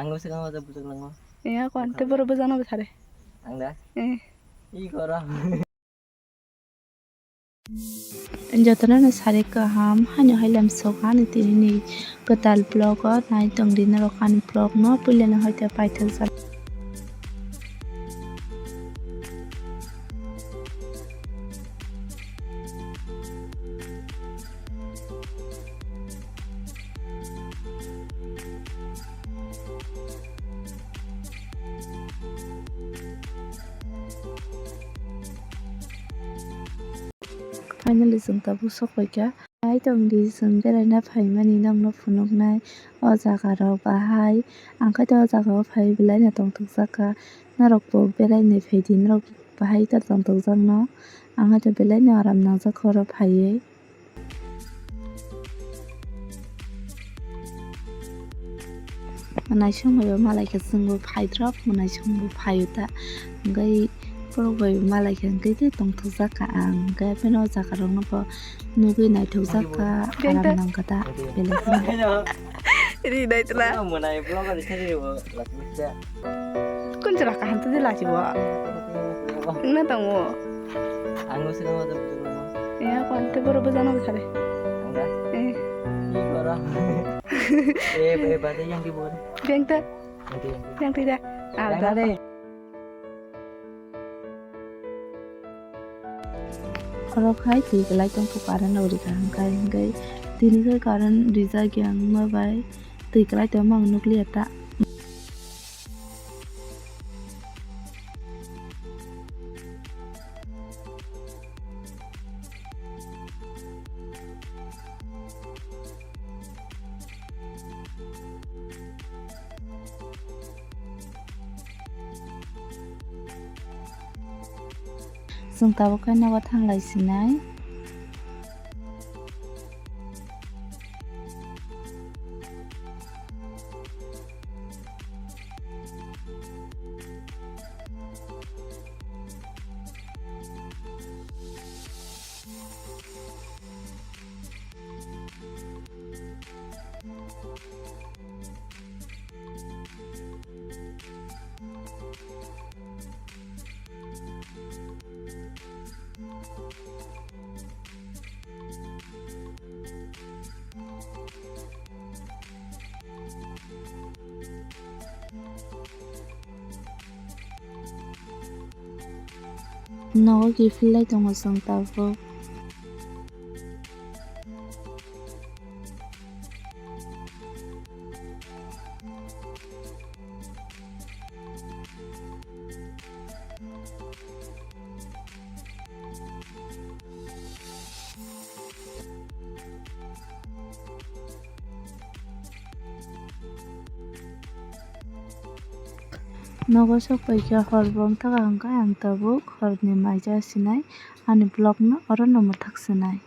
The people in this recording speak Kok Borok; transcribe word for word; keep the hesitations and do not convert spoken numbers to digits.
Ang no swkang o bujak nango. Eh, ako ante boro bujak no bwthare. Ang da? Eh. I koro. Jotono no sari kaham, haino hai lam sok ani tini ni kwtal vlog o nai tong di norok ani vlog no puila no hai te paithak jal. Finally, chwng tabuk sok paikha. Hai tong di, chwng beraina phaimani nokno phunuknai. O jaga rok bahai, ang khe o jaga o phai belai no tongthokjak kha. Norok bo beraina phaidi, norok bahai ta tongthokjak no. Ang khe belai no aram nangjak kha oro phaiwi. Mwnaisong bai bo malai khe chwngbo phaithrok, mwnaisong bo phaio ta. Hwnkhe borok bai bo malai khe hwnkhe tei tongthokjak kha ang. Hwnkhe hapheno o jaga rokno bo nugwi naithokjak kha, aram nang kha ta, belai kheno. Ri nai tla. Mwnai vlog ani khe ri bo lachimisa. Kun chwla kaham tei lachibo. Wngna tongo. Ang no swkang o bujak nango. Eh, ako ante boro bujak no bwthare. Ang da? Eh. I koro. Eh, eh, bade yang di bore. Beng ta. Yang di, yang di. Yang di da. Ah, yang da. Oro khai twi kwlai tong kha current rok rika hwnkhe, hwnkhe tini khe current rijak ya wngma bai twi kwlai tongma ang nukliya ta. Chwng tabuk khe nogo thanglai sinai. Nogo kiphillai tongo chwng tabuk. Nogo sok paikha hor bo wngthaka hwnkhe ang tabuk horni maija sinai ani vlog no oro no mwthak sinai.